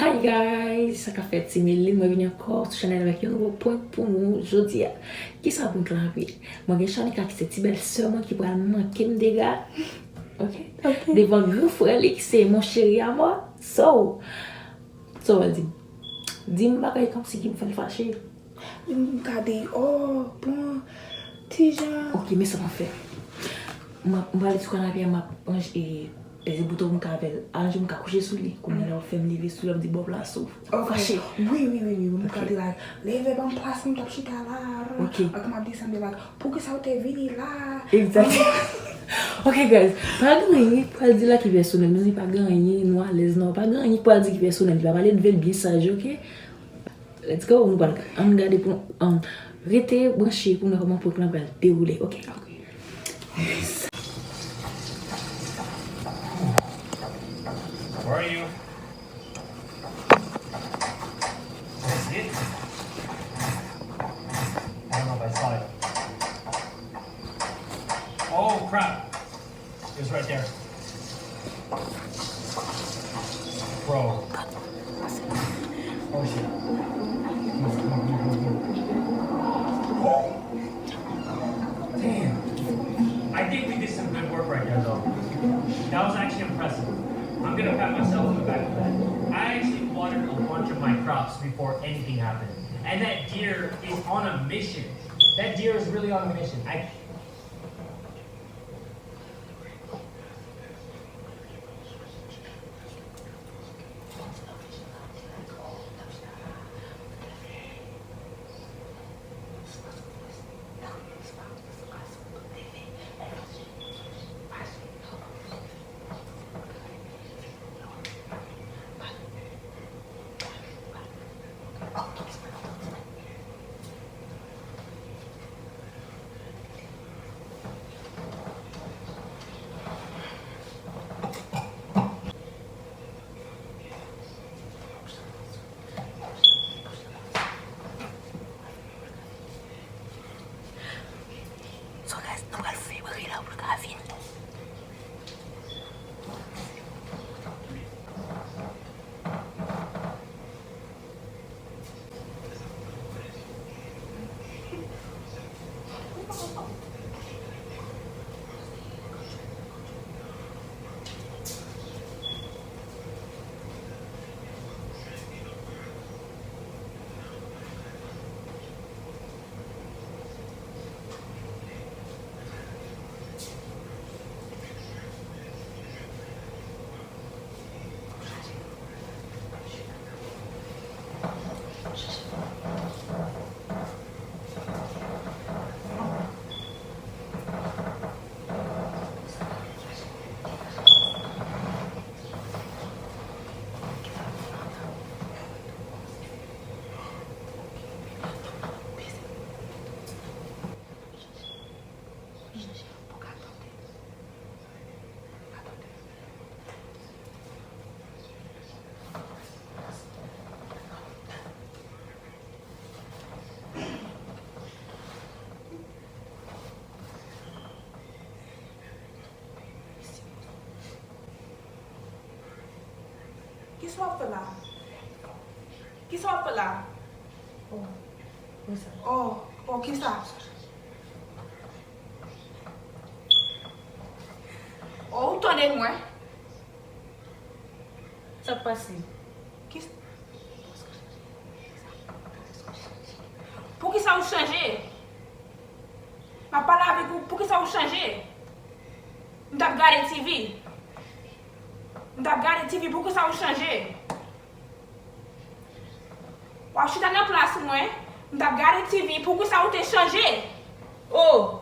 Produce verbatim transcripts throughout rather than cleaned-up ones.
Hi guys, sa k ap fèt, se Melin, mwen vini ankò sou chanèl avèk yon nouvo prank pou nou jodi a. Kisa prank lan ap ye? Mwen gen Shanika ki se ti bèl sè mwen ki pral manke m dega. Ok? Ok. Devan gran frè li ki se mon chéri a mwen. So, so w al di m. Di m bagay kòmsi ki m fè l fache. M ka di, oh, bon, ti jan. Ok, men sa m ap fè. M ap, m prale sou kanape a, m ap ranje, e, peze bouton pou m ka avè l. Alonje m ka kouche sou li. Kounye a la, w ap fè m leve sou li, w ap di, bon, plas ou. Ok. Fache. Wi, wi, wi, wi, wi. M ka di, like, leve ban m plas mwen, m t ap chita la. Ok. Ak m ap desann de, like, poukisa w te vini la? Exactly. Ok, guys. Pa gen anyen pou al di la ki pèsonèl. Nou di pa gen anyen, nou alèz, non. Pa gen anyen pou al di ki pèsonèl. Li pa pale de l byen saj, ok? Let's go, nou pral, ann gade pou nou, um, rete branche pou nou wè kòman prank lan pral dewoule, ok? Ok. Where are you? Did I see it? I don't know if I saw it. Oh, crap. It was right there. Bro. Oh, shit. Move, move, move, move, move. Damn. I think we did some good work right there, though. That was actually impressive. I'm gonna pat myself on the back for that. I actually watered a bunch of my crops before anything happened. And that deer is on a mission. That deer is really on a mission. I So, guys, nou pral fè bri la pou l ka vini. Kisa w ap fè la? Kisa w ap fè la? Oh, kisa? Oh, oh, kisa? Oh, ou tande mwen? Sa k pase? Kis-, poukisa ou chanje? M ap pale avèk ou, poukisa ou chanje? M t ap gade T V. M t ap gade T V, poukisa ou chanje? W ap chita nan plas mwen, m t ap gade T V, poukisa ou te chanje? Oh!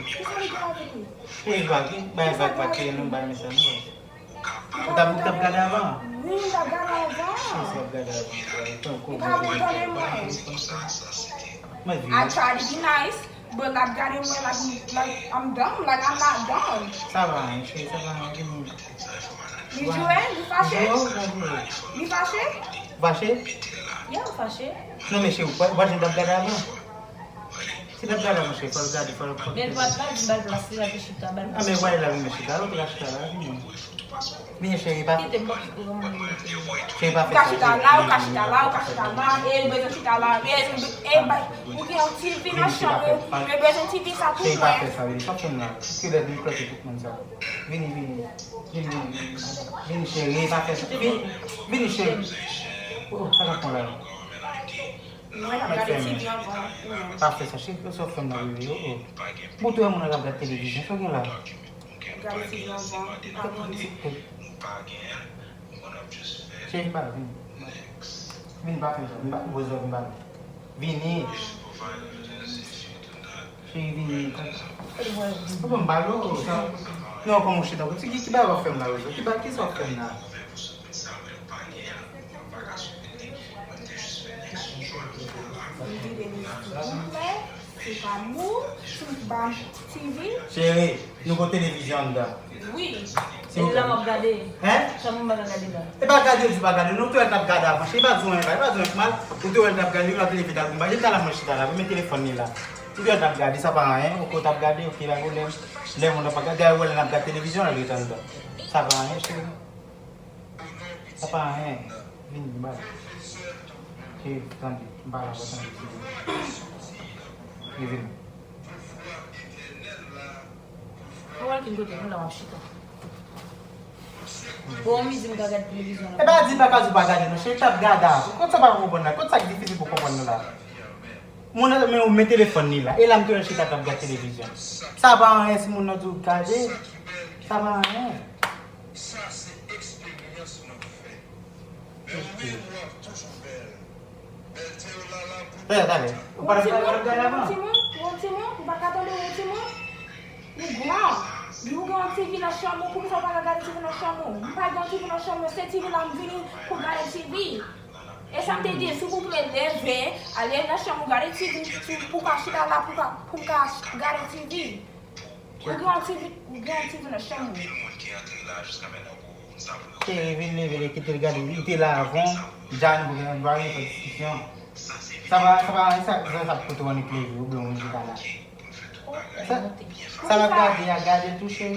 Kisa li di pa vini? Wi, vag, wi. Bay vag pa kriye non, bay mesaj non. Ou t ap, ou t ap gade avan? Wi, m t ap gade avan. Kisa w ap gade avan? Tankou li pa vle tande mwen. Mwen di. I try to be nice, but l ap gade mwen like, like I'm dumb, like I'm not dumb. Sa va, cheri, sa va, vini. Li jwe, li fache? Li fache? Fache? Yeah, fache. Non, men cheri, ou pa, ou pa janm t ap gade avan? Si l ap gade, monchè, fò l gade, fò l, fò l. Men l pa, pa di m ba l plas, li la te chita, ba l plas. Ah, men wè la, vin chita, lòt la chita la, vini. Vini, cheri, pa. Kite m, pa kite m. Cheri, pa fè sa, chita la, ou ka chita la, ou ka chita la, e l bezwen chita la, e, e, ba, ou gen yon T V nan chanm ou, e bezwen T V sa tou. Cheri, pa fè sa, vini, sa fè m la. Kilè vin klòche tout moun sa. Vini, vini, vini, vini, vini, cheri, pa fè sa. Vini, vini, cheri. Oh, sa ka pran la. Mwen ap gade T V anvan ou menm. Pa fè sa, cheri, sa w fè m nan, bebe, oh, oh. Bon, tou moun ap gade televizyon, sa w gen la? Gade T V anvan, pa mande. Cheri, pa vin. Vin, pa fè sa, vin, pa poze w, vin, pa vin. Vini. Cheri, vini. Ou bon, m pa lo, sa. Non, kòman w chita? Ki, ki, ki bagay w ap fè m la, Rozo? Ki bagay, ki sa w ap fè m la? Li vire li sou konplè, sou pa mou, sou ba T V. Cheri, nou gon televizyon anndan. Wi. E la w ap gade. Hein? Sa moun pa ka gade la. E pa gade, ou di pa gade. Non, ou te wè l t ap gade avan. Cheri, pa di w anyen, pa, e pa di w anyen k mal. Ou te wè l t ap gade, ou la te leve t al gon bagay. Li t al la mwen chita la, men telefòn li la. Ou te wè l t ap gade, sa pa anyen. Ou ko t ap gade, ok, pa pwoblèm. Lè moun nan pa gade, ou wè l ap gade televizyon, l ret anndan. Sa pa anyen, cheri. Sa pa anyen. Vini, m ba. Cheri, tande, m pale avè w, tande, cheri. Vini. Ou wè ki kote nou la w ap chita. Bon, m di m ka gade televizyon la. E pa di pa ka di w pa gade non, cheri, t ap gade avan. Kot sa pa konprann la? Kot sa k difisil pou konprann nou la? Moun nan men, men telefòn li la. E la m te wè l chita k ap gade televizyon. Sa pa anyen si moun nan di w gade. Sa pa anyen. Talè, talè. Ou pa t ap gade avan? Ou timoun, ou timoun, ou pa ka tande ou timoun. Ou gran. Li ou gen yon T V nan chanm ou, poukisa ou pa ka gade T V nan chanm ou? M pa gen yon T V nan chanm mwen, se T V la m vini pou gade T V. E sa m te di, silvouplè, leve, ale nan chanm ou, gade T V, pou, pou ka chita la, pou ka, pou ka gade T V. Ou gen yon T V, ou gen yon T V nan chanm ou. Cheri, vin leve, li kite l gade, li te la avan, Jan, pou gen yon bagay, fè diskisyon. Sa va, sa va, sa, sa, sa kote w annik leve, ou byen ou chita la. Sa, sa l ap gade a, gade l tou, cheri.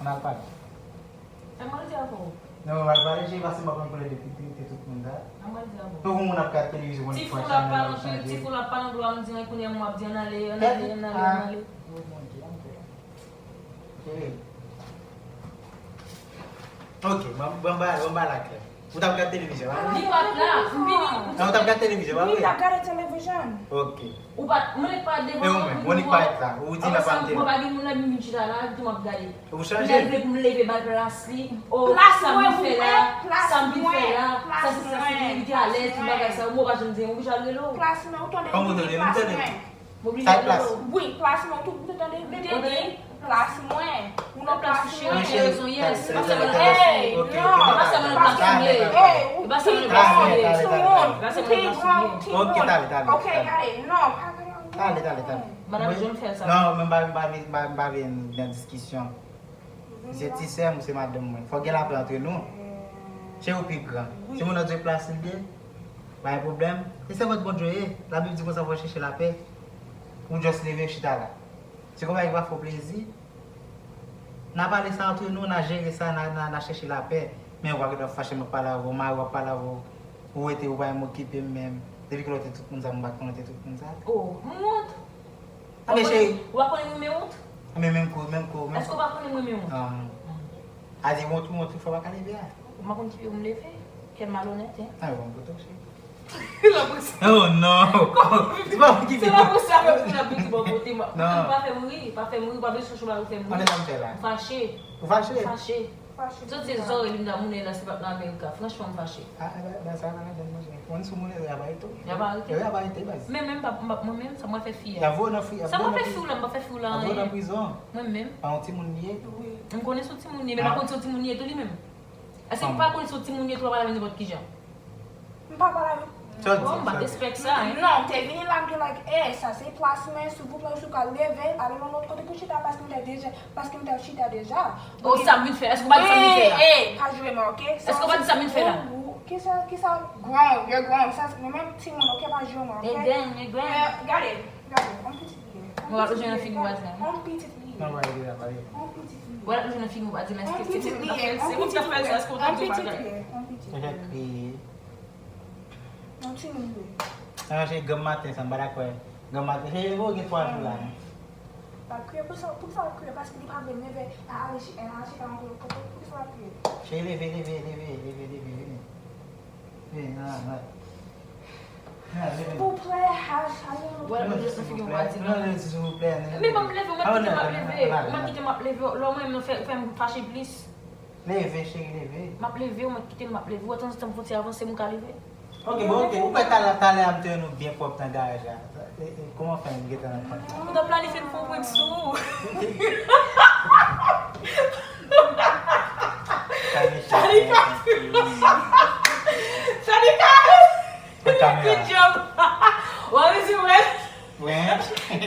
Ann al pale. Sa m pral di avè w? Non, mwen pral pale, Jay, paske m pa konn koulè de pitirite tout moun sa. Sa m pral di avè w? Pou moun ap gade televizyon, moun Ti fou la pa nan, ti fou la pa nan glwa, m di, kounye a m ap di, ann ale, ann ale, ann ale, ann ale. Ok, ban m ba, ban m ba la klè. Ou t ap gade televizyon, pa vre? Li pa t la, m vini. Non, ou t ap gade televizyon, pa vre? Wi, m t ap gade televizyon. Ok. Ou pa, Monik pa devan. E ou menm, Monik pa t la. Ou di l ap antre la. Mwen pa gen moun nan vin chita la, di m ap gade. Ou chanje? Lè l vle pou m leve bal plas li. O, sa m vin fè la, sa m vin fè la, sa se sa se li ki alèz, tout bagay sa yo, mwen pa janm di, ou ki jan rele w? Plas mwen, ou tande m di plas mwen. Mwen vin rele w. Wi, plas mwen, ou tou, ou tande m di plas mwen. Ou nan plas mwen. Ou cheri, yes. Hey, non, e pa sèlman nan plas mwen. Hey, ou pi gran, ou pi gran, ou pi gran. Ok, talè, talè. Ok, talè, talè, talè. Madan Jay fè sa. Non, men m pa, m pa vle, m pa, m pa vle nan diskisyon. Se ti sè m, se madanm mwen. Fòk gen lapè antre nou. Cheri, ou pi gran. Si moun nan di plas li ye, pa gen pwoblèm. E sèvant Bondye ye. Labib di konsa fò chèche lapè. Ou just leve chita la. Se konsa ki va fè w plezi. N a pale sa antre nou, n a jere sa, n a, n a, n a chèche lapè. Men w pa gen dwa fache, m ap pale avè w, mari w ap pale avè w. Ou rete, ou pa menm okipe m menm. Depi kilè w te tout moun sa, m pa t konnen w te tout moun sa. Oh, m wont. A men cheri. Ou pa konnen m renmen wont? A men menm kou, menm kou, menm kou. Èske w pa konnen m renmen wont? Ah. A di wont, wont, tout fwa pa ka leve a. Ou pa konn ki pye m leve? Kè malonèt, hein? A, bon, kote w cheri? Oh non! Se pa mwen ki fè. Se pa pou sa, men pou la, pou di bon kote, mwen. Non. Pa fè m ri, pa fè m ri, pa bezwen chonche ba ou fè m ri. Ann, sa m fè la. M fache. Ou fache? M fache. Soti zòrèy li m damounen la, se pa nan Amerika. Franchman, m fache. A, a, ba, ba, sa pa ladan manje. Moun sou moun, y ap arete w. Y ap arete? Wi, y ap arete, baz. Men menm, pa, pa, mwen menm, sa mwen fè fi a. Y ap voye w nan fri, y ap voye w nan prizon. Sa mwen fè fi w la, anyen. Y ap voye w nan prizon. Mwen menm. Pa yon timoun li ye. Wi. M konnen se yon timoun li ye, men pa konn se yon timoun li ye tou li menm. Èske m pa konn se yon timoun li ye tou, pa pale avè l nenpòt ki jan? M pa pale avè l. Bon, m pa t expect sa, hein. Non, m te vini la, m te like, eh, sa se plas mwen, silvouplè, si w ka leve, ale nan lòt kote pou chita, paske m te deja, paske m te chita deja. Oh, sa m vin fè? Èske w pa di sa m vin fè la? Eh, pa joure mwen, ok? Èske w pa di sa m vin fè la? Kisa, kisa? Grown, you're grown. Sa, mwen menm timoun, ok, pa joure mwen, ok? E dènye, e dènye. Eh, gade, gade, on pitit li ye. Mwen pa bezwen nan figi vwazen. On pitit li ye. Non, pa ede la, pa ede. On pitit li Wè l ap jwe nan figi w pa di l, èske se mwen k ap fè l, se mwen k ap fè l sa, èske w t ap di yon bagay? Mwen fè kriye. Yon timoun vre. An, se granm maten sa, m pa dakò. Granm maten, se ou gen twa jou la, non? L ap kriye, poukisa, poukisa l ap kriye? Paske li pa vle leve, l al chita, l al chita nan kote, poukisa l ap kriye? Cheri, leve, leve, leve, leve, leve, vini. Vini, nan, nan. Nan, vini. Silvouplè, Hash, ale. Wè l ap jwe nan figi w pa di l. Non, non, silvouplè, non. Men ban m leve, ou mèt kite m ap leve. Ou mèt kite m ap leve. Lè w mwen menm nan fè, fè m fache plis. Leve, cheri, leve. M ap leve, ou mèt kite m ap leve. Ou wè tanzantan m fon ti avanse, m ka leve. Ok, bon, ok. Ou kwè talè, talè a m te wè nou byen pwòp nan garaj la? E, e, kòman fè m gentan nan pwòp la? Ou t ap planifye n fè yon prank sou ou. Tanika. Tanika. Good job. Wè, mezi, wè.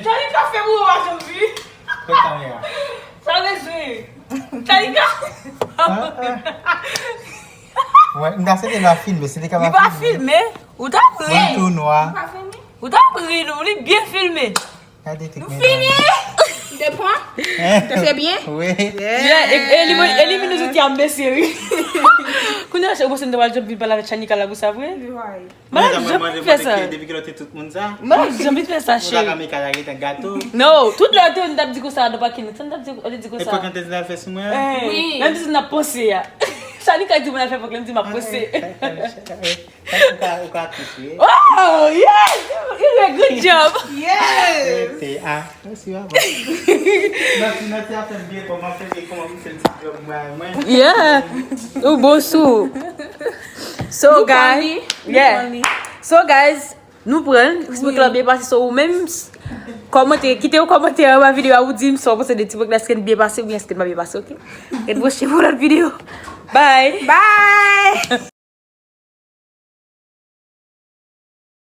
Tanika fè m wè w a janvi. Sa bezwen. Tanika. Wè, m ta sete l ap filme, se li k ap filme. Li pa filme. Ou t ap ri. Mwen tou nwa. Ou t ap ri, nou, li byen filme. Gade trik. Nou fini. Depan. Se byen? Wi. Yeah, e, e li, e li vin nou zouti ap bese, wi. Kounye a, ou panse m ta pral jump vin pale avèk Tanika la pou sa vre? Malad, janm vin fè sa. Depi kilè w te tout moun sa? Malad, janm vin fè sa, cheri. Ou ta ka mete kay la gentan gato. No, tout lè w te, nou t ap di konsa nan pakin. Sa nou t ap di, ou te di konsa. E prank an te di n al fè sou mwen? Wi. Menm si n ap panse a. Tanika di mwen al fè prank, lè m di m ap panse. Ou ka, ou ka touche. Oh, yes! You did a good job. Yes! Te a. Mèsi, papa. Mèsi, mèsi, ap fè m byen, kòman fè, kòman m fè l ti job mwen, mwen. Yeah. Ou bon sou. So, guys, yeah. So, guys, nou pran, si prank lan byen pase, so, ou menm, kòmante, kite yon kòmantè anba videyo a, ou di m sa w panse de ti prank la, èske l byen pase oubyen èske l pa byen pase, ok? Ret branche pou lòt videyo. Bye! Bye!